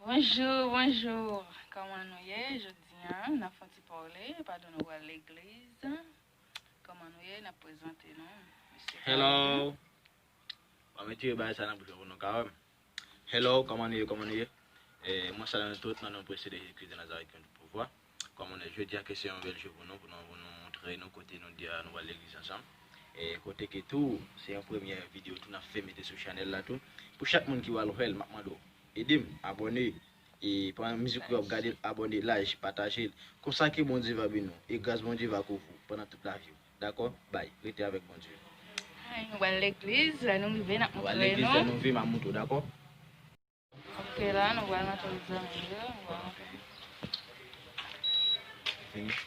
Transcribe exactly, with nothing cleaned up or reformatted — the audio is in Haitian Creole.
Bonjou, bonjou. Kòman nou ye? Jodi a, n ap fè yon ti pale, pandan nou pral legliz. Kòman nou ye? N ap prezante nou. Mesye Hello. Mwen retire bagay sa nan bouch mwen pou nou ka wè m. Hello, kòman nou ye, kòman nou ye? Eh, mwen salye nou tout nan non presye de Jezi Kris de Nazareth ki gen tout pouvwa. Kòman nou ye? Jodi a ke se yon bèl jou pou nou, pou nou, pou nou montre nou kote nou di a nou pral legliz ansanm. E kote ke tou, se yon premyè videyo tou n ap fè mete sou chanèl la tou. Pou chak moun ki pral wè l, m ap mande w, ede m abòne. E pandan mizik ou ap gade l, abòne, like, pataje l. Konsa ke Bondye va beni w. E gras Bondye va kouvri w pandan tout lavi w. Dakò? Bay. Rete avèk Bondye. Ay, nou pral legliz, lè nou rive, n ap Nou pral montre legliz, lè nou. Nou rive, m ap montre w, dakò? Ok, la, nou pral rantre zanmi yo. Nou pral rantre. Vini.